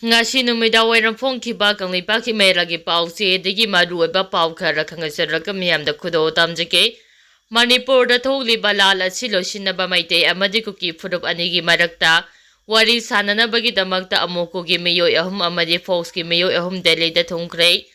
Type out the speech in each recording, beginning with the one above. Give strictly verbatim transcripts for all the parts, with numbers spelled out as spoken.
ꯉꯁꯤ ꯅꯨꯃꯤꯗꯥꯡ ꯋꯥꯏꯔꯝ ꯐꯣꯡꯈꯤꯕ ꯀꯪꯂꯩꯄꯥꯛꯀꯤ ꯃꯌꯥꯝꯒꯤ ꯄꯥꯎꯆꯦꯗꯒꯤ ꯃꯔꯨꯑꯣꯏꯕ ꯄꯥꯎ ꯈꯔ ꯈꯪꯍꯟꯖꯔꯒ ꯃꯤꯌꯥꯝꯗ ꯈꯨꯗꯣꯜ ꯇꯝꯖꯒꯦ꯫ ꯃꯅꯤꯄꯨꯔꯗ ꯊꯣꯛꯂꯤꯕ ꯂꯥꯟ ꯑꯁꯤ ꯂꯣꯏꯁꯤꯟꯅꯕ ꯃꯩꯇꯩ ꯑꯃꯗꯤ ꯀꯨꯀꯤ ꯐꯨꯔꯨꯞ ꯑꯅꯤꯒꯤ ꯃꯔꯛꯇ ꯋꯥꯔꯤ ꯁꯥꯟꯅꯅꯕꯒꯤꯗꯃꯛꯇ ꯑꯃꯨꯀꯣꯒꯤ ꯃꯤꯑꯣꯏ ꯑꯍꯨꯝ ꯑꯃꯗꯤ ꯐꯣꯛꯁꯀꯤ ꯃꯤꯑꯣꯏ ꯑꯍꯨꯝ ꯗꯦꯜꯂꯤꯗ ꯊꯨꯡꯈ꯭ꯔꯦ꯫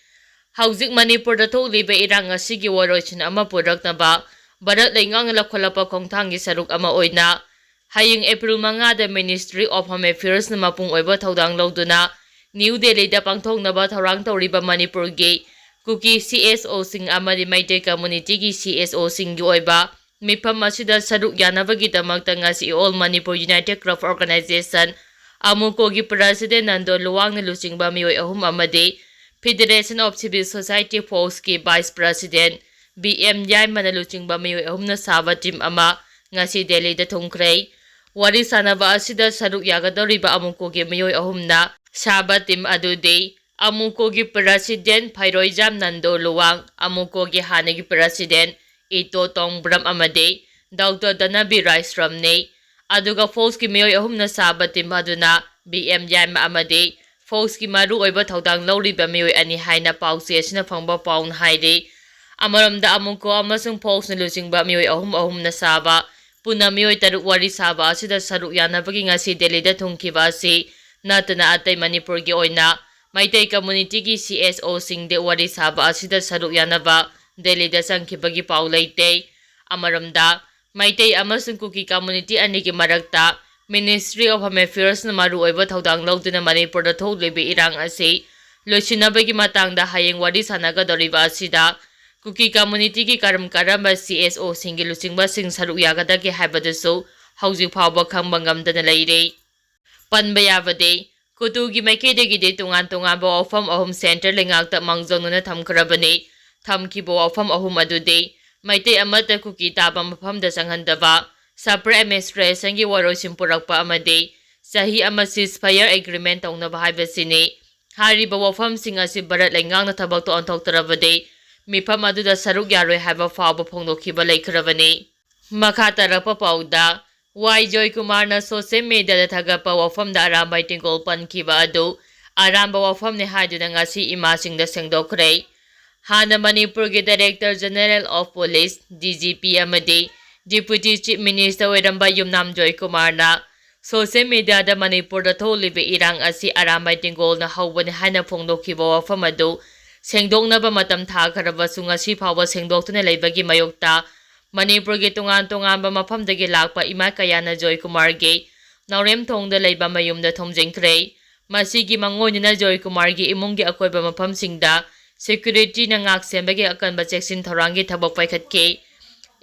ꯍꯧꯖꯤꯛ ꯃꯅꯤꯄꯨꯔꯗ ꯊꯣꯛꯂꯤꯕ ꯏꯔꯥꯡ ꯑꯁꯤꯒꯤ ꯋꯥꯔꯣꯏꯁꯤꯟ ꯑꯃ ꯄꯨꯔꯛꯅꯕ ꯚꯥꯔꯠ ꯂꯩꯉꯥꯛꯅ ꯂꯧꯈꯠꯂꯛꯄ ꯈꯣꯡꯊꯥꯡꯒꯤ ꯁꯔꯨꯛ ꯑꯃ ꯑꯣꯏꯅ ꯍꯌꯦꯡ ꯑꯦꯄ꯭ꯔꯤꯜ ꯃꯉꯥꯗ Ministry of Home Affairsꯅ ꯃꯄꯨꯡ ꯑꯣꯏꯕ ꯊꯧꯗꯥꯡ ꯂꯧꯗꯨꯅ ꯅ꯭ꯌꯨ ꯗꯦꯜꯂꯤꯗ ꯄꯥꯡꯊꯣꯛꯅꯕ ꯊꯧꯔꯥꯡ ꯇꯧꯔꯤꯕ ꯃꯅꯤꯄꯨꯔꯒꯤ ꯀꯨꯀꯤ CSOꯁꯤꯡ ꯑꯃꯗꯤ ꯃꯩꯇꯩ communityꯒꯤ CSOꯁꯤꯡꯒꯤ ꯑꯣꯏꯕ ꯃꯤꯐꯝ ꯑꯁꯤꯗ ꯁꯔꯨꯛ ꯌꯥꯅꯕꯒꯤꯗꯃꯛꯇ ꯉꯁꯤ All Manipur United Club Organization, ꯑꯃꯨꯀꯣꯒꯤ President Nando ꯂꯨꯋꯥꯡꯅ ꯂꯨꯆꯤꯡꯕ ꯃꯤꯑꯣꯏ ꯑꯍꯨꯝ ꯑꯃꯗꯤ Federation of Civil Society Forceꯀꯤ Vice President B M ꯌꯥꯏꯃꯅ ꯂꯨꯆꯤꯡꯕ ꯃꯤꯑꯣꯏ ꯑꯍꯨꯝꯅ ꯁꯥꯕ team ꯑꯃ ꯉꯁꯤ ꯗꯦꯜꯂꯤꯗ ꯊꯨꯡꯈ꯭ꯔꯦ꯫ ꯋꯥꯔꯤ ꯁꯥꯟꯅꯕ ꯑꯁꯤꯗ ꯁꯔꯨꯛ ꯌꯥꯒꯗꯧꯔꯤꯕ ꯑꯃꯨꯀꯣꯒꯤ ꯃꯤꯑꯣꯏ ꯑꯍꯨꯝꯅ ꯁꯥꯕ team ꯑꯗꯨꯗꯤ ꯑꯃꯨꯀꯣꯒꯤ President ꯐꯩꯔꯣꯏꯖꯥꯝ ꯅꯟꯗꯣ ꯂꯨꯋꯥꯡ, ꯑꯃꯨꯀꯣꯒꯤ ꯍꯥꯟꯅꯒꯤ President ꯏꯇꯣ ꯇꯣꯡꯕ꯭ꯔꯝ ꯑꯃꯗꯤ Doctor ꯙꯅꯕꯤꯔ ꯔꯥꯏꯁ꯭ꯔꯝꯅꯤ꯫ ꯑꯗꯨꯒ ꯐꯣꯛꯁꯀꯤ ꯃꯤꯑꯣꯏ ꯑꯍꯨꯝꯅ ꯁꯥꯕ team ꯑꯗꯨꯅ B M ꯌꯥꯏꯃ ꯑꯃꯗꯤ ꯐꯣꯛꯁꯀꯤ ꯃꯔꯨꯑꯣꯏꯕ ꯊꯧꯗꯥꯡ ꯂꯧꯔꯤꯕ ꯃꯤꯑꯣꯏ ꯑꯅꯤ ꯍꯥꯏꯅ ꯄꯥꯎꯆꯦ ꯑꯁꯤꯅ ꯐꯪꯕ ꯄꯥꯎꯅ ꯍꯥꯏꯔꯤ꯫ ꯑꯃꯔꯣꯝꯗ ꯑꯃꯨꯀꯣ ꯑꯃꯁꯨꯡ ꯐꯣꯛꯁꯅ ꯂꯨꯆꯤꯡꯕ ꯃꯤꯑꯣꯏ ꯑꯍꯨꯝ ꯑꯍꯨꯝꯅ ꯁꯥꯕ ꯄꯨꯟꯅ ꯃꯤꯑꯣꯏ ꯇꯔꯨꯛ ꯋꯥꯔꯤ ꯁꯥꯕ ꯑꯁꯤꯗ ꯁꯔꯨꯛ ꯌꯥꯅꯕꯒꯤ ꯉꯁꯤ ꯗꯦꯜꯂꯤꯗ ꯊꯨꯡꯈꯤꯕ ꯑꯁꯤ ꯅꯠꯇꯅ ꯑꯇꯩ ꯃꯅꯤꯄꯨꯔꯒꯤ ꯑꯣꯏꯅ ꯃꯩꯇꯩ communityꯒꯤ CSOꯁꯤꯡꯗ ꯋꯥꯔꯤ ꯁꯥꯕ ꯑꯁꯤꯗ ꯁꯔꯨꯛ ꯌꯥꯅꯕ ꯗꯦꯜꯂꯤꯗ ꯆꯪꯈꯤꯕꯒꯤ ꯄꯥꯎ ꯂꯩꯇꯦ꯫ ꯑꯃꯔꯣꯝꯗ ꯃꯩꯇꯩ ꯑꯃꯁꯨꯡ ꯀꯨꯀꯤ community ꯑꯅꯤꯒꯤ ꯃꯔꯛꯇ Ministry of Home Affairsꯅ ꯃꯔꯨꯑꯣꯏꯕ ꯊꯧꯗꯥꯡ ꯂꯧꯗꯨꯅ ꯃꯅꯤꯄꯨꯔꯗ ꯊꯣꯛꯂꯤꯕ ꯏꯔꯥꯡ ꯑꯁꯤ ꯂꯣꯏꯁꯤꯟꯅꯕꯒꯤ ꯃꯇꯥꯡꯗ ꯍꯌꯦꯡ ꯋꯥꯔꯤ ꯁꯥꯟꯅꯒꯗꯧꯔꯤꯕ ꯑꯁꯤꯗ ꯀꯨꯀꯤ communityꯒꯤ ꯀꯔꯝ ꯀꯔꯝꯕ CSOꯁꯤꯡꯒꯤ ꯂꯨꯆꯤꯡꯕꯁꯤꯡ ꯁꯔꯨꯛ ꯌꯥꯒꯗꯒꯦ ꯍꯥꯏꯕꯗꯨꯁꯨ ꯍꯧꯖꯤꯛ ꯐꯥꯎꯕ ꯈꯪꯕ ꯉꯝꯗꯅ ꯂꯩꯔꯤ꯫ ꯄꯟꯕ ꯌꯥꯕꯗꯤ, ꯀꯨꯇꯨꯒꯤ ꯃꯥꯏꯀꯩꯗꯒꯤꯗꯤ ꯇꯣꯉꯥꯟ ꯇꯣꯉꯥꯟꯕ ꯋꯥꯐꯝ ꯑꯍꯨꯝ centre ꯂꯩꯉꯥꯛꯇ ꯃꯥꯡꯖꯧꯅꯅ ꯊꯝꯈ꯭ꯔꯕꯅꯤ꯫ ꯊꯝꯈꯤꯕ ꯋꯥꯐꯝ ꯑꯍꯨꯝ ꯑꯗꯨꯗꯤ ꯃꯩꯇꯩ ꯑꯃꯠꯇ ꯀꯨꯀꯤ ꯇꯥꯕ ꯃꯐꯝꯗ ꯆꯪꯍꯟꯗꯕ, separate administrationꯒꯤ ꯋꯥꯔꯣꯏꯁꯤꯟ ꯄꯨꯔꯛꯄ ꯑꯃꯗꯤ ꯆꯍꯤ ꯑꯃ ceasefire agreement ꯇꯧꯅꯕ ꯍꯥꯏꯕꯁꯤꯅꯤ꯫ ꯍꯥꯏꯔꯤꯕ ꯋꯥꯐꯝꯁꯤꯡ ꯑꯁꯤ ꯚꯥꯔꯠ ꯂꯩꯉꯥꯛꯅ ꯊꯕꯛꯇ ꯑꯣꯟꯊꯣꯛꯇ꯭ꯔꯕꯗꯤ ꯃꯤꯐꯝ ꯑꯗꯨꯗ ꯁꯔꯨꯛ ꯌꯥꯔꯣꯏ ꯍꯥꯏꯕ ꯐꯥꯎꯕ ꯐꯣꯡꯗꯣꯛꯈꯤꯕ ꯂꯩꯈ꯭ꯔꯕꯅꯤ꯫ ꯃꯈꯥ ꯇꯥꯔꯛꯄ ꯄꯥꯎꯗ, ꯋꯥꯏ ꯖꯣꯏꯀꯨꯃꯥꯔꯅ ꯁꯣꯁꯤꯌꯦꯜ ꯃꯤꯗꯤꯌꯥꯗ ꯊꯥꯒꯠꯄ ꯋꯥꯐꯝꯗ ꯑꯔꯥꯝꯕꯥꯏ ꯇꯦꯡꯒꯣꯜ ꯄꯟꯈꯤꯕ ꯑꯗꯨ ꯑꯔꯥꯟꯕ ꯋꯥꯐꯝꯅꯤ ꯍꯥꯏꯗꯨꯅ ꯉꯁꯤ ꯏꯃꯥꯁꯤꯡꯗ ꯁꯦꯡꯗꯣꯛꯈ꯭ꯔꯦ꯫ ꯍꯥꯟꯅ ꯃꯅꯤꯄꯨꯔꯒꯤ Director General of Police, D G P, ꯑꯃꯗꯤ Deputy Chief Minister ꯑꯣꯏꯔꯝꯕ ꯌꯨꯝꯅꯥꯝ ꯖꯣꯏꯀꯨꯃꯥꯔꯅ ꯁꯣꯁꯤꯌꯦꯜ ꯃꯤꯗꯤꯌꯥꯗ ꯃꯅꯤꯄꯨꯔꯗ ꯊꯣꯛꯂꯤꯕ ꯏꯔꯥꯡ ꯑꯁꯤ ꯑꯔꯥꯝꯕꯥꯏ ꯇꯦꯡꯒꯣꯜꯅ ꯍꯧꯕꯅꯤ ꯍꯥꯏꯅ ꯐꯣꯡꯗꯣꯛꯈꯤꯕ ꯋꯥꯐꯝ ꯑꯗꯨ ꯁꯦꯡꯗꯣꯛꯅꯕ ꯃꯇꯝ ꯊꯥꯈ꯭ꯔꯕꯁꯨ ꯉꯁꯤ ꯐꯥꯎꯕ ꯁꯦꯡꯗꯣꯛꯇꯨꯅ ꯂꯩꯕꯒꯤ ꯃꯥꯌꯣꯛꯇ ꯃꯅꯤꯄꯨꯔꯒꯤ ꯇꯣꯉꯥꯟ ꯇꯣꯉꯥꯟꯕ ꯃꯐꯝꯗꯒꯤ ꯂꯥꯛꯄ ꯏꯃꯥ ꯀꯌꯥꯅ ꯖꯣꯏꯀꯨꯃꯥꯔꯒꯤ ꯅꯥꯎꯔꯦꯝꯊꯣꯡꯗ ꯂꯩꯕ ꯃꯌꯨꯝꯗ ꯊꯣꯝꯖꯤꯟꯈ꯭ꯔꯦ꯫ ꯃꯁꯤꯒꯤ ꯃꯥꯡꯑꯣꯏꯅꯅ ꯖꯣꯏꯀꯨꯃꯥꯔꯒꯤ ꯏꯃꯨꯡꯒꯤ ꯑꯀꯣꯏꯕ ꯃꯐꯝꯁꯤꯡꯗ ꯁꯦꯀ꯭ꯌꯨꯔꯤꯇꯤꯅ ꯉꯥꯛ ꯁꯦꯟꯕꯒꯤ ꯑꯀꯟꯕ ꯆꯦꯛꯁꯤꯟ ꯊꯧꯔꯥꯡꯒꯤ ꯊꯕꯛ ꯄꯥꯏꯈꯠꯈꯤ꯫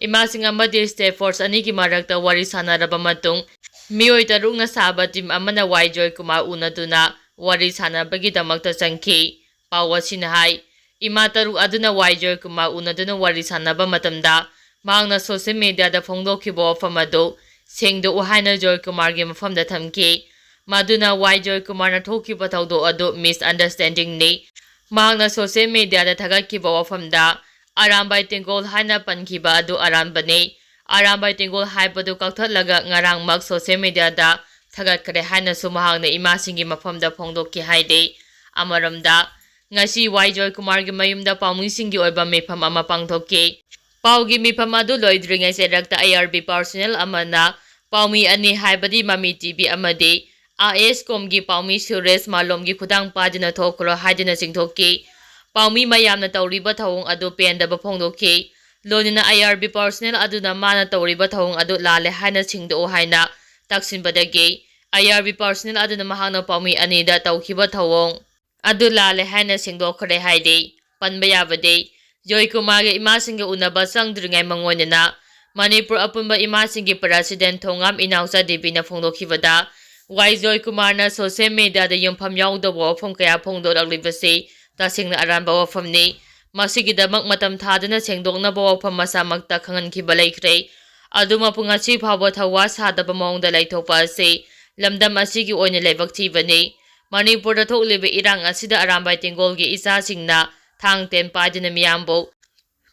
ꯏꯃꯥꯁꯤꯡ ꯑꯃꯗꯤ ꯁ꯭ꯇꯦꯠ ꯐꯣꯔꯁ ꯑꯅꯤꯒꯤ ꯃꯔꯛꯇ ꯋꯥꯔꯤ ꯁꯥꯟꯅꯔꯕ ꯃꯇꯨꯡ, ꯃꯤꯑꯣꯏ ꯇꯔꯨꯛꯅ ꯁꯥꯕ ꯇꯤꯝ ꯑꯃꯅ ꯋꯥꯏ ꯖꯣꯏꯀꯨꯃꯥꯔ ꯎꯅꯗꯨꯅ ꯋꯥꯔꯤ ꯁꯥꯟꯅꯕꯒꯤꯗꯃꯛꯇ ꯆꯪꯈꯤ꯫ ꯄꯥꯎ ꯑꯁꯤꯅ ꯍꯥꯏ, ꯏꯃꯥ ꯇꯔꯨꯛ ꯑꯗꯨꯅ ꯋꯥꯏ ꯖꯣꯏꯀꯨꯃꯥꯔ ꯎꯅꯗꯨꯅ ꯋꯥꯔꯤ ꯁꯥꯟꯅꯕ ꯃꯇꯝꯗ ꯃꯍꯥꯛꯅ ꯁꯣꯁꯤꯌꯦꯜ ꯃꯤꯗꯤꯌꯥꯗ ꯐꯣꯡꯗꯣꯛꯈꯤꯕ ꯋꯥꯐꯝ ꯑꯗꯨ ꯁꯦꯡꯗꯣꯛꯎ ꯍꯥꯏꯅ ꯖꯣꯏꯀꯨꯃꯥꯔꯒꯤ ꯃꯐꯝꯗ ꯊꯝꯈꯤ꯫ ꯃꯗꯨꯅ ꯋꯥꯏ ꯖꯣꯏꯀꯨꯃꯥꯔꯅ ꯊꯣꯛꯈꯤꯕ ꯊꯧꯗꯣꯛ ꯑꯗꯨ ꯃꯤꯁꯑꯟꯗꯔꯁ꯭ꯇꯦꯟꯗꯤꯡꯅꯤ꯫ ꯃꯍꯥꯛꯅ ꯁꯣꯁꯤꯌꯦꯜ ꯃꯤꯗꯤꯌꯥꯗ ꯊꯥꯒꯠꯈꯤꯕ ꯋꯥꯐꯝꯗ ꯑꯔꯥꯝꯕꯥꯏ ꯇꯦꯡꯒꯣꯜ ꯍꯥꯏꯅ ꯄꯟꯈꯤꯕ ꯑꯗꯨ ꯑꯔꯥꯟꯕꯅꯤ꯫ ꯑꯔꯥꯝꯕꯥꯏ ꯇꯦꯡꯒꯣꯜ ꯍꯥꯏꯕꯗꯨ ꯀꯛꯊꯠꯂꯒ ꯉꯔꯥꯡꯃꯛ ꯁꯣꯁꯤꯌꯦꯜ ꯃꯤꯗꯤꯌꯥꯗ ꯊꯥꯒꯠꯈ꯭ꯔꯦ ꯍꯥꯏꯅꯁꯨ ꯃꯍꯥꯛꯅ ꯏꯃꯥꯁꯤꯡꯒꯤ ꯃꯐꯝꯗ ꯐꯣꯡꯗꯣꯛꯈꯤ ꯍꯥꯏꯔꯤ꯫ ꯑꯃꯔꯣꯝꯗ, ꯉꯁꯤ ꯋꯥꯏ ꯖꯣꯏꯀꯨꯃꯥꯔꯒꯤ ꯃꯌꯨꯝꯗ ꯄꯥꯎꯃꯤꯁꯤꯡꯒꯤ ꯑꯣꯏꯕ ꯃꯤꯐꯝ ꯑꯃ ꯄꯥꯡꯊꯣꯛꯈꯤ꯫ ꯄꯥꯎꯒꯤ ꯃꯤꯐꯝ ꯑꯗꯨ ꯂꯣꯏꯗ꯭ꯔꯤꯉꯩ ꯆꯩꯔꯛꯇ ꯑꯥꯏ ꯑꯥꯔ ꯕꯤ ꯄꯥꯔꯁꯣꯅꯦꯜ ꯑꯃꯅ ꯄꯥꯎꯃꯤ ꯑꯅꯤ, ꯍꯥꯏꯕꯗꯤ ꯃꯃꯤ ꯇꯤ ꯚꯤ ꯑꯃꯗꯤ ꯑꯥꯏ ꯑꯦꯁ ꯀꯣꯝꯒꯤ ꯄꯥꯎꯃꯤ ꯁꯨꯔꯦꯁ ꯃꯥꯂꯣꯝꯒꯤ ꯈꯨꯗꯥꯡ ꯄꯥꯏꯗꯨꯅ ꯊꯣꯛꯈ꯭ꯔꯣ ꯍꯥꯏꯗꯨꯅ ꯆꯤꯡꯊꯣꯛꯈꯤ꯫ ꯄꯥꯎꯃꯤ ꯃꯌꯥꯝꯅ ꯇꯧꯔꯤꯕ ꯊꯧꯑꯣꯡ ꯑꯗꯨ ꯄꯦꯟꯗꯕ ꯐꯣꯡꯗꯣꯛꯈꯤ꯫ ꯂꯣꯏꯅꯅ ꯑꯥꯏ ꯑꯥꯔ ꯕꯤ ꯄꯥꯔꯁꯣꯅꯦꯜ ꯑꯗꯨꯅ ꯃꯥꯅ ꯇꯧꯔꯤꯕ ꯊꯧꯑꯣꯡ ꯑꯗꯨ ꯂꯥꯜꯂꯦ ꯍꯥꯏꯅ ꯁꯦꯡꯗꯣꯛꯎ ꯍꯥꯏꯅ ꯇꯛꯁꯤꯟꯕꯗꯒꯤ ꯑꯥꯏ ꯑꯥꯔ ꯕꯤ ꯄꯥꯔꯁꯣꯅꯦꯜ ꯑꯗꯨꯅ ꯃꯍꯥꯛꯅ ꯄꯥꯎꯃꯤ ꯑꯅꯤꯗ ꯇꯧꯈꯤꯕ ꯊꯧꯑꯣꯡ ꯑꯗꯨ ꯂꯥꯜꯂꯦ ꯍꯥꯏꯅ ꯁꯦꯡꯗꯣꯛꯈ꯭ꯔꯦ ꯍꯥꯏꯔꯤ꯫ ꯄꯟꯕ ꯌꯥꯕꯗꯤ, ꯖꯣꯏꯀꯨꯃꯥꯔꯒ ꯏꯃꯥꯁꯤꯡꯒ ꯎꯅꯕ ꯆꯪꯗ꯭ꯔꯤꯉꯩ ꯃꯥꯡꯑꯣꯏꯅꯅ ꯃꯅꯤꯄꯨꯔ ꯑꯄꯨꯟꯕ ꯏꯃꯥꯁꯤꯡꯒꯤ ꯄ꯭ꯔꯦꯁꯤꯗꯦꯟꯠ ꯊꯣꯉꯥꯝ ꯏꯅꯥꯎꯆꯥ ꯗꯦꯕꯤꯅ ꯐꯣꯡꯗꯣꯛꯈꯤꯕꯗ, ꯋꯥꯏ ꯖꯣꯏꯀꯨꯃꯥꯔꯅ ꯁꯣꯁꯤꯌꯦꯜ ꯃꯤꯗꯤꯌꯥꯗ ꯌꯨꯝꯐꯝ ꯌꯥꯎꯗꯕ ꯋꯥꯐꯝ ꯀꯌꯥ ꯐꯣꯡꯗꯣꯔꯛꯂꯤꯕꯁꯤ ꯇꯁꯦꯡꯅ ꯑꯔꯥꯟꯕ ꯋꯥꯐꯝꯅꯤ꯫ ꯃꯁꯤꯒꯤꯗꯃꯛ ꯃꯇꯝ ꯊꯥꯗꯨꯅ ꯁꯦꯡꯗꯣꯛꯅꯕ ꯋꯥꯐꯝ ꯃꯁꯥꯃꯛꯇ ꯈꯪꯍꯟꯈꯤꯕ ꯂꯩꯈ꯭ꯔꯦ꯫ ꯑꯗꯨꯃꯛꯄꯨ ꯉꯁꯤ ꯐꯥꯎꯕ ꯊꯧꯋꯥ ꯁꯥꯗꯕ ꯃꯑꯣꯡꯗ ꯂꯩꯊꯣꯛꯄ ꯑꯁꯤ ꯂꯝꯗꯝ ꯑꯁꯤꯒꯤ ꯑꯣꯏꯅ ꯂꯥꯏꯕꯛ ꯊꯤꯕꯅꯤ꯫ ꯃꯅꯤꯄꯨꯔꯗ ꯊꯣꯛꯂꯤꯕ ꯏꯔꯥꯡ ꯑꯁꯤꯗ ꯑꯔꯥꯝꯕꯥꯏ ꯇꯦꯡꯒꯣꯜꯒꯤ ꯏꯆꯥꯁꯤꯡꯅ ꯊꯥꯡ ꯇꯦꯟ ꯄꯥꯏꯗꯨꯅ ꯃꯤꯌꯥꯝꯕꯨ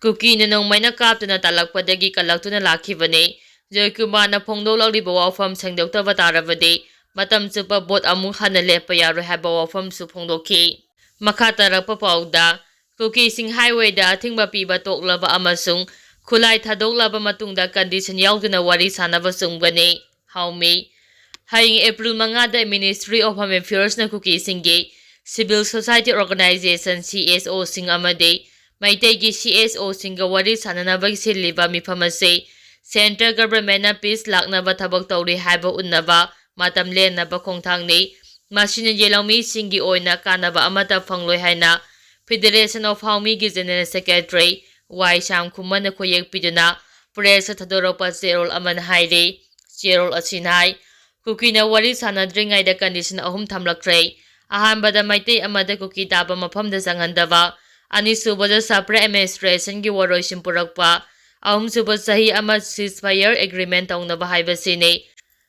ꯀꯨꯀꯤꯅ ꯅꯣꯡꯃꯩꯅ ꯀꯥꯞꯇꯨꯅ ꯇꯥꯜꯂꯛꯄꯗꯒꯤ ꯀꯜꯂꯛꯇꯨꯅ ꯂꯥꯛꯈꯤꯕꯅꯤ꯫ ꯖꯣꯏꯀꯨꯃꯥꯔꯅ ꯐꯣꯡꯗꯣꯛꯂꯛꯂꯤꯕ ꯋꯥꯐꯝ ꯁꯦꯡꯗꯣꯛꯇꯕ ꯇꯥꯔꯕꯗꯤ ꯃꯇꯝ ꯆꯨꯞꯄ ꯚꯣꯠ ꯑꯃꯨꯛ ꯍꯟꯅ ꯂꯦꯞꯄ ꯌꯥꯔꯣꯏ ꯍꯥꯏꯕ ꯋꯥꯐꯝꯁꯨ ꯐꯣꯡꯗꯣꯛꯈꯤ꯫ ꯃꯈꯥ ꯇꯥꯔꯛꯄ ꯄꯥꯎꯗ, ꯀꯨꯀꯤꯁꯤꯡ ꯍꯥꯏꯋꯦꯗ ꯑꯊꯤꯡꯕ ꯄꯤꯕ ꯇꯣꯛꯂꯕ ꯑꯃꯁꯨꯡ ꯈꯨꯠꯂꯥꯏ ꯊꯥꯗꯣꯛꯂꯕ ꯃꯇꯨꯡꯗ ꯀꯟꯗꯤꯁꯟ ꯌꯥꯎꯗꯅ ꯋꯥꯔꯤ ꯁꯥꯟꯅꯕ ꯆꯨꯝꯒꯅꯤ꯫ ꯍꯥꯎꯃꯤ꯫ ꯍꯌꯦꯡ ꯑꯦꯄ꯭ꯔꯤꯜ ꯃꯉꯥꯗ Ministry of Home Affairsꯅ ꯀꯨꯀꯤꯁꯤꯡꯒꯤ civil society organization, CSOꯁꯤꯡ ꯑꯃꯗꯤ ꯃꯩꯇꯩꯒꯤ CSOꯁꯤꯡꯒ ꯋꯥꯔꯤ ꯁꯥꯟꯅꯅꯕ ꯁꯤꯜꯂꯤꯕ ꯃꯤꯐꯝ ꯑꯁꯤ central governmentꯅ peace ꯂꯥꯛꯅꯕ ꯊꯕꯛ ꯇꯧꯔꯤ ꯍꯥꯏꯕ ꯎꯠꯅꯕ ꯃꯇꯝ ꯂꯦꯟꯅꯕ ꯈꯣꯡꯊꯥꯡꯅꯤ꯫ ꯃꯁꯤꯅ ꯌꯦꯜꯍꯧꯃꯤꯁꯤꯡꯒꯤ ꯑꯣꯏꯅ ꯀꯥꯟꯅꯕ ꯑꯃꯠꯇ ꯐꯪꯂꯣꯏ ꯍꯥꯏꯅ Federation of ꯍꯥꯎꯃꯤꯒꯤ General Secretary ꯋꯥꯏ ꯁ꯭ꯌꯥꯝ ꯈꯨꯃꯟꯅ ꯈꯨꯌꯦꯛ ꯄꯤꯗꯨꯅ pressꯇ ꯊꯥꯗꯣꯔꯛꯄ ꯆꯦꯔꯣꯜ ꯑꯃꯅ ꯍꯥꯏꯔꯤ꯫ ꯆꯦꯔꯣꯜ ꯑꯁꯤꯅ ꯍꯥꯏ, ꯀꯨꯀꯤꯅ ꯋꯥꯔꯤ ꯁꯥꯟꯅꯗ꯭ꯔꯤꯉꯩꯗ condition ꯑꯍꯨꯝ ꯊꯝꯂꯛꯈ꯭ꯔꯦ꯫ ꯑꯍꯥꯟꯕꯗ, ꯃꯩꯇꯩ ꯑꯃꯗ ꯀꯨꯀꯤ ꯇꯥꯕ ꯃꯐꯝꯗ ꯆꯪꯍꯟꯗꯕ꯫ ꯑꯅꯤꯁꯨꯕꯗ, separate administrationꯒꯤ ꯋꯥꯔꯣꯏꯁꯤꯟ ꯄꯨꯔꯛꯄ꯫ ꯑꯍꯨꯝꯁꯨꯕ, ꯆꯍꯤ ꯑꯃ ceasefire agreement ꯇꯧꯅꯕ ꯍꯥꯏꯕꯁꯤꯅꯤ꯫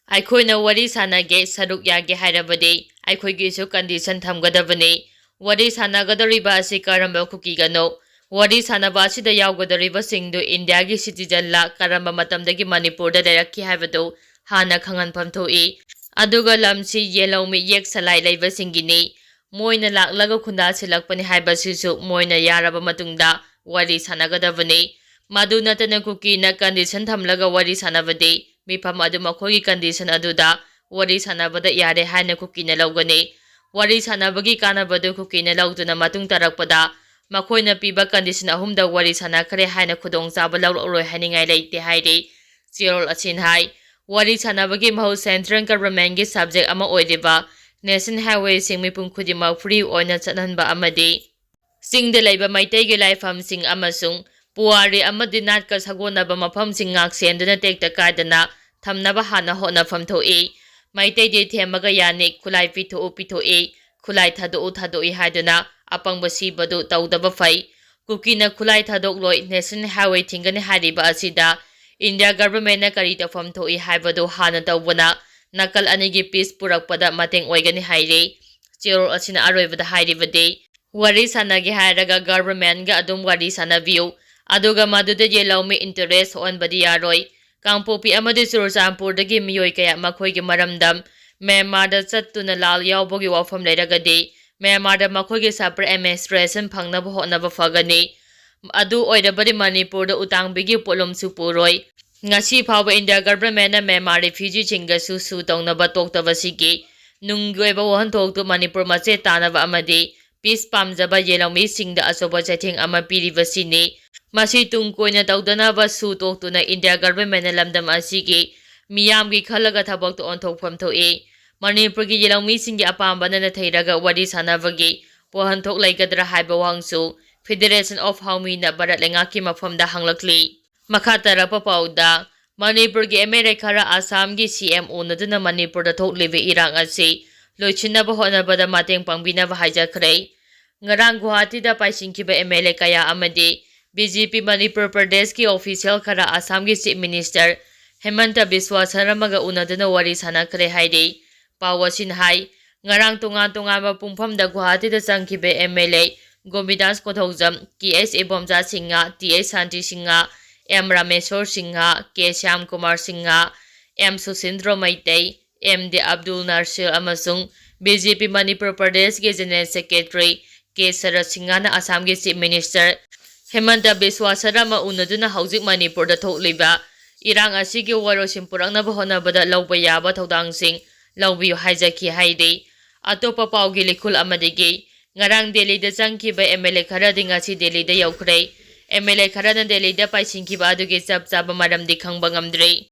ꯑꯩꯈꯣꯏꯅ ꯋꯥꯔꯤ ꯁꯥꯟꯅꯒꯦ, ꯁꯔꯨꯛ ꯌꯥꯒꯦ ꯍꯥꯏꯔꯕꯗꯤ ꯑꯩꯈꯣꯏꯒꯤꯁꯨ condition ꯊꯝꯒꯗꯕꯅꯤ꯫ ꯋꯥꯔꯤ ꯁꯥꯟꯅꯒꯗꯧꯔꯤꯕ ꯑꯁꯤ ꯀꯔꯝꯕ ꯀꯨꯀꯤꯒꯅꯣ? ꯋꯥꯔꯤ ꯁꯥꯟꯅꯕ ꯑꯁꯤꯗ ꯌꯥꯎꯒꯗꯧꯔꯤꯕꯁꯤꯡꯗꯨ ꯏꯟꯗꯤꯌꯥꯒꯤ citizenꯂ, ꯀꯔꯝꯕ ꯃꯇꯝꯗꯒꯤ ꯃꯅꯤꯄꯨꯔꯗ ꯂꯩꯔꯛꯈꯤ ꯍꯥꯏꯕꯗꯨ ꯍꯥꯟꯅ ꯈꯪꯍꯟꯐꯝ ꯊꯣꯛꯏ꯫ ꯑꯗꯨꯒ ꯂꯝꯁꯤ ꯌꯦꯜꯍꯧꯃꯤ ꯌꯦꯛ ꯁꯂꯥꯏ ꯂꯩꯕꯁꯤꯡꯒꯤꯅꯤ꯫ ꯃꯣꯏꯅ ꯂꯥꯛꯂꯒ ꯈꯨꯟꯗꯥꯁꯤꯜꯂꯛꯄꯅꯤ ꯍꯥꯏꯕꯁꯤꯁꯨ ꯃꯣꯏꯅ ꯌꯥꯔꯕ ꯃꯇꯨꯡꯗ ꯋꯥꯔꯤ ꯁꯥꯟꯅꯒꯗꯕꯅꯤ꯫ ꯃꯗꯨ ꯅꯠꯇꯅ ꯀꯨꯀꯤꯅ condition ꯊꯝꯂꯒ ꯋꯥꯔꯤ ꯁꯥꯟꯅꯕꯗꯤ ꯃꯤꯐꯝ ꯑꯗꯨ ꯃꯈꯣꯏꯒꯤ condition ꯑꯗꯨꯗ ꯋꯥꯔꯤ ꯁꯥꯟꯅꯕꯗ ꯌꯥꯔꯦ ꯍꯥꯏꯅ ꯀꯨꯀꯤꯅ ꯂꯧꯒꯅꯤ꯫ ꯋꯥꯔꯤ ꯁꯥꯟꯅꯕꯒꯤ ꯀꯥꯟꯅꯕꯗꯨ ꯀꯨꯀꯤꯅ ꯂꯧꯗꯨꯅ ꯃꯇꯨꯡ ꯇꯥꯔꯛꯄꯗ ꯃꯈꯣꯏꯅ ꯄꯤꯕ condition ꯑꯍꯨꯝꯗ ꯋꯥꯔꯤ ꯁꯥꯟꯅꯈ꯭ꯔꯦ ꯍꯥꯏꯅ ꯈꯨꯗꯣꯡꯆꯥꯕ ꯂꯧꯔꯛꯂꯣꯏ ꯍꯥꯏꯅꯤꯡꯉꯥꯏ ꯂꯩꯇꯦ ꯍꯥꯏꯔꯤ꯫ ꯆꯦꯔꯣꯜ ꯑꯁꯤꯅ ꯍꯥꯏ, ꯋꯥꯔꯤ ꯁꯥꯟꯅꯕꯒꯤ ꯃꯍꯨꯠ central governmentꯀꯤ subject ꯑꯃ ꯑꯣꯏꯔꯤꯕ national highwayꯁꯤꯡ ꯃꯤꯄꯨꯝ ꯈꯨꯗꯤꯡꯃꯛ free ꯑꯣꯏꯅ ꯆꯠꯍꯟꯕ ꯑꯃꯗꯤ ꯆꯤꯡꯗ ꯂꯩꯕ ꯃꯩꯇꯩꯒꯤ ꯂꯥꯏꯐꯝꯁꯤꯡ ꯑꯃꯁꯨꯡ ꯄꯨꯋꯥꯔꯤ ꯑꯃꯗꯤ ꯅꯥꯠꯀ ꯁꯥꯒꯣꯟꯅꯕ ꯃꯐꯝꯁꯤꯡ ꯉꯥꯛ-ꯁꯦꯟꯗꯨꯅ ꯇꯦꯛꯇ ꯀꯥꯏꯗꯅ ꯊꯝꯅꯕ ꯍꯥꯟꯅ ꯍꯣꯠꯅꯐꯝ ꯊꯣꯛꯏ꯫ ꯃꯩꯇꯩꯗꯤ ꯊꯦꯝꯃꯒ ꯌꯥꯅꯤ, ꯈꯨꯠꯂꯥꯏ ꯄꯤꯊꯣꯛꯎ ꯄꯤꯊꯣꯛꯏ, ꯈꯨꯠꯂꯥꯏ ꯊꯥꯗꯣꯛꯎ ꯊꯥꯗꯣꯛꯏ ꯍꯥꯏꯗꯨꯅ ꯑꯄꯪꯕ ꯁꯤꯕꯗꯨ ꯇꯧꯗꯕ ꯐꯩ꯫ ꯀꯨꯀꯤꯅ ꯈꯨꯠꯂꯥꯏ ꯊꯥꯗꯣꯛꯂꯣꯏ, national highway ꯊꯤꯡꯒꯅꯤ ꯍꯥꯏꯔꯤꯕ ꯑꯁꯤꯗ India governmentꯅ ꯀꯔꯤ ꯇꯧꯐꯝ ꯊꯣꯛꯏ ꯍꯥꯏꯕꯗꯨ ꯍꯥꯟꯅ ꯇꯧꯕꯅ ꯅꯥꯀꯜ ꯑꯅꯤꯒꯤ peace ꯄꯨꯔꯛꯄꯗ ꯃꯇꯦꯡ ꯑꯣꯏꯒꯅꯤ ꯍꯥꯏꯔꯤ꯫ ꯆꯦꯔꯣꯜ ꯑꯁꯤꯅ ꯑꯔꯣꯏꯕꯗ ꯍꯥꯏꯔꯤꯕꯗꯤ, ꯋꯥꯔꯤ ꯁꯥꯟꯅꯒꯦ ꯍꯥꯏꯔꯒ governmentꯒ ꯑꯗꯨꯝ ꯋꯥꯔꯤ ꯁꯥꯟꯅꯕꯤꯌꯨ, ꯑꯗꯨꯒ ꯃꯗꯨꯗ ꯌꯦꯜꯍꯧꯃꯤ interest ꯁꯣꯛꯍꯟꯕꯗꯤ ꯌꯥꯔꯣꯏ꯫ ꯀꯥꯡꯄꯣꯛꯄꯤ ꯑꯃꯗꯤ ꯆꯨꯔꯆꯥꯟꯄꯨꯔꯗꯒꯤ ꯃꯤꯑꯣꯏ ꯀꯌꯥ ꯃꯈꯣꯏꯒꯤ ꯃꯔꯝꯗ ꯃ꯭ꯌꯥꯟꯃꯥꯔꯗ ꯆꯠꯇꯨꯅ ꯂꯥꯜ ꯌꯥꯎꯕꯒꯤ ꯋꯥꯐꯝ ꯂꯩꯔꯒꯗꯤ ꯃ꯭ꯌꯥꯟꯃꯥꯔꯗ ꯃꯈꯣꯏꯒꯤ ꯁꯕ ꯑꯦꯗꯃꯤꯅꯤꯁꯇ꯭ꯔꯦꯁꯟ ꯐꯪꯅꯕ ꯍꯣꯠꯅꯕ ꯐꯒꯅꯤ꯫ ꯑꯗꯨ ꯑꯣꯏꯔꯕꯗꯤ ꯃꯅꯤꯄꯨꯔꯗ ꯎꯇꯥꯡꯕꯤꯒꯤ ꯄꯣꯠꯂꯨꯝꯁꯨ ꯄꯨꯔꯣꯏ꯫ ꯉꯁꯤ ꯐꯥꯎꯕ ꯏꯟꯗꯤꯌꯥ ꯒꯚꯔꯟꯃꯦꯟꯠꯅ ꯃ꯭ꯌꯥꯟꯃꯥꯔ ꯔꯤꯐ꯭ꯌꯨꯖꯤꯁꯤꯡꯒꯁꯨ ꯁꯨ ꯇꯧꯅꯕ ꯇꯣꯛꯇꯕꯁꯤꯒꯤ ꯅꯨꯡꯒꯤ ꯑꯣꯏꯕ ꯋꯥꯍꯟꯊꯣꯛꯇꯨ ꯃꯅꯤꯄꯨꯔ ꯃꯆꯦꯠ ꯇꯥꯅꯕ ꯑꯃꯗꯤ ꯄꯤꯁ ꯄꯥꯝꯖꯕ ꯌꯦꯜꯍꯧꯃꯤꯁꯤꯡꯗ ꯑꯆꯧꯕ ꯆꯩꯊꯦꯡ ꯑꯃ ꯄꯤꯔꯤꯕꯁꯤꯅꯤ꯫ ꯃꯁꯤ ꯇꯨꯡ ꯀꯣꯏꯅ ꯇꯧꯗꯅꯕ ꯁꯨ ꯇꯣꯛꯇꯨꯅ ꯏꯟꯗꯤꯌꯥ ꯒꯚꯔꯟꯃꯦꯟꯠꯅ ꯂꯝꯗꯝ ꯑꯁꯤꯒꯤ ꯃꯤꯌꯥꯝꯒꯤ ꯈꯜꯂꯒ ꯊꯕꯛꯇ ꯑꯣꯟꯊꯣꯛꯐꯝ ꯊꯣꯛꯏ꯫ ꯃꯅꯤꯄꯨꯔꯒꯤ ꯌꯦꯜꯍꯧꯃꯤꯁꯤꯡꯒꯤ ꯑꯄꯥꯝꯕꯅ ꯅꯊꯩꯔꯒ ꯋꯥꯔꯤ ꯁꯥꯅꯕꯒꯤ ꯋꯥꯍꯟꯊꯣꯛ ꯂꯩꯒꯗ꯭ꯔꯥ ꯍꯥꯏꯕ ꯋꯥꯍꯪꯁꯨ Federation of Haomi ꯅ ꯚꯥꯔꯠ ꯂꯩꯉꯥꯛꯀꯤ ꯃꯐꯝꯗ ꯍꯪꯂꯛꯂꯤ꯫ ꯃꯈꯥ ꯇꯥꯔꯛꯄ ꯄꯥꯎꯗ, ꯃꯅꯤꯄꯨꯔꯒꯤ ꯑꯦꯝ ꯑꯦꯜ ꯑꯦ ꯈꯔ ꯑꯁꯥꯝꯒꯤ ꯁꯤ ꯑꯦꯝ ꯎꯅꯗꯨꯅ ꯃꯅꯤꯄꯨꯔꯗ ꯊꯣꯛꯂꯤꯕ ꯏꯔꯥꯡ ꯑꯁꯤ ꯂꯣꯏꯁꯤꯟꯅꯕ ꯍꯣꯠꯅꯕꯗ ꯃꯇꯦꯡ ꯄꯥꯡꯕꯤꯅꯕ ꯍꯥꯏꯖꯈ꯭ꯔꯦ꯫ ꯉꯔꯥꯡ ꯒꯨꯋꯥꯍꯥꯇꯤꯗ ꯄꯥꯏꯁꯤꯟꯈꯤꯕ ꯑꯦꯝ ꯑꯦꯜ ꯑꯦ ꯀꯌꯥ ꯑꯃꯗꯤ ꯕꯤ ꯖꯦ ꯄꯤ ꯃꯅꯤꯄꯨꯔ ꯄ꯭ꯔꯗꯦꯁꯀꯤ ꯑꯣꯐꯤꯁꯤꯌꯦꯜ ꯈꯔ ꯑꯁꯥꯝꯒꯤ ꯆꯤꯐ ꯃꯤꯅꯤꯁꯇꯔ ꯍꯦꯃꯟꯇ ꯕꯤꯁ꯭ꯋꯥ ꯁꯔꯃꯒ ꯎꯅꯗꯨꯅ ꯋꯥꯔꯤ ꯁꯥꯟꯅꯈ꯭ꯔꯦ ꯍꯥꯏꯔꯤ꯫ ꯄꯥꯎ ꯑꯁꯤꯅ ꯍꯥꯏ, ꯉꯔꯥꯡ ꯇꯣꯉꯥꯟ ꯇꯣꯉꯥꯟꯕ ꯄꯨꯡꯐꯝꯗ ꯒꯨꯋꯥꯍꯥꯇꯤꯗ ꯆꯪꯈꯤꯕ M L A Gobindas Konthoujam, K H Ibomcha Singh, T H Shanti Singh, M Rameshwar Singh, K Shyam Kumar Singh, M Susindro Meitei, M D Abdul Nasir ꯑꯃꯁꯨꯡ ꯕꯤ ꯖꯦ ꯄꯤ ꯃꯅꯤꯄꯨꯔ ꯄ꯭ꯔꯗꯦꯁꯀꯤ ꯖꯦꯅꯔꯦꯜ ꯁꯦꯀ꯭ꯔꯦꯇꯔꯤ ꯀꯦ ꯁꯔꯠ ꯁꯤꯡꯍꯅ ꯑꯁꯥꯝꯒꯤ ꯆꯤꯐ ꯃꯤꯅꯤꯁꯇꯔ ꯍꯦꯃꯟꯇ ꯕꯤꯁ꯭ꯋꯥ ꯁꯔꯃ ꯎꯅꯗꯨꯅ ꯍꯧꯖꯤꯛ ꯃꯅꯤꯄꯨꯔꯗ ꯊꯣꯛꯂꯤꯕ ꯏꯔꯥꯡ ꯑꯁꯤꯒꯤ ꯋꯥꯔꯣꯏꯁꯤꯟ ꯄꯨꯔꯛꯅꯕ ꯍꯣꯠꯅꯕꯗ ꯂꯧꯕ ꯌꯥꯕ ꯊꯧꯗꯥꯡꯁꯤꯡ ꯂꯧꯕꯤꯌꯨ ꯍꯥꯏꯖꯈꯤ ꯍꯥꯏꯔꯤ꯫ ꯑꯇꯣꯞꯄ ꯄꯥꯎꯒꯤ ꯂꯤꯈꯨꯜ ꯑꯃꯗꯒꯤ, ꯉꯔꯥꯡ ꯗꯦꯜꯂꯤꯗ ꯆꯪꯈꯤꯕ ꯑꯦꯝ ꯑꯦꯜ ꯑꯦ ꯈꯔꯗꯤ ꯉꯁꯤ ꯗꯦꯜꯂꯤꯗ ꯌꯧꯈ꯭ꯔꯦ꯫ ꯑꯦꯝ ꯑꯦꯜ ꯑꯦ ꯈꯔꯅ ꯗꯦꯜꯂꯤꯗ ꯄꯥꯏꯁꯤꯟꯈꯤꯕ ꯑꯗꯨꯒꯤ ꯆꯞ ꯆꯥꯕ ꯃꯔꯝꯗꯤ ꯈꯪꯕ ꯉꯝꯗ꯭ꯔꯤ꯫